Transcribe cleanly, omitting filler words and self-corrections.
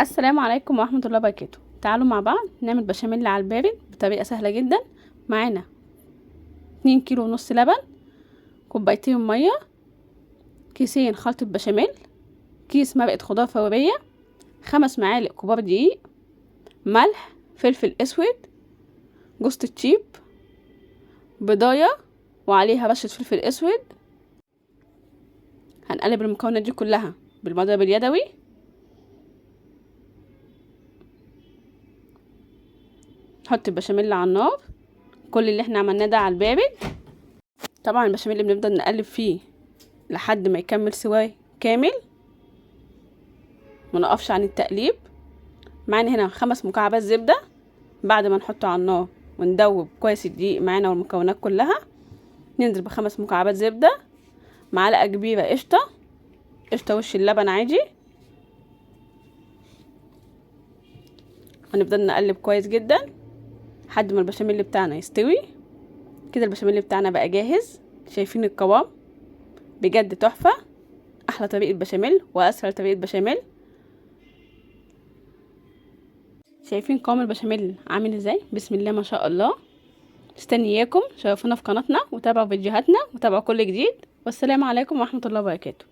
السلام عليكم ورحمة الله وبركاته. تعالوا مع بعض نعمل بشاميل على البارد بطريقة سهلة جدا. معانا 2.5 كيلو لبن، كوبايتين مية، كيسين خلطة بشاميل، كيس مرقة خضار فورية، 5 معالق كبار دقيق، ملح، فلفل اسود، جوزة الطيب، بضاية وعليها رشة فلفل اسود. هنقلب المكونات دي كلها بالمضرب اليدوي. نحط البشاميل على النار. كل اللي احنا عملناه ده على البارد. طبعا البشاميل بنفضل نقلب فيه لحد ما يكمل سواه كامل، ما نقفش عن التقليب. معانا هنا 5 مكعبات زبدة. بعد ما نحطه على النار وندوب كويس الدقيق معانا والمكونات كلها، ننزل ب5 مكعبات زبدة، معلقة كبيرة قشطة، قشطة وش اللبن عادي. هنفضل نقلب كويس جدا لحد ما البشاميل بتاعنا يستوي. كده البشاميل بتاعنا بقى جاهز. شايفين القوام؟ بجد تحفة. احلى طريقة بشاميل واسهل طريقة بشاميل. شايفين قوام البشاميل عامل ازاي؟ بسم الله ما شاء الله. مستنياكم، شرفونا في قناتنا وتابعوا فيديوهاتنا وتابعوا كل جديد. والسلام عليكم ورحمة الله وبركاته.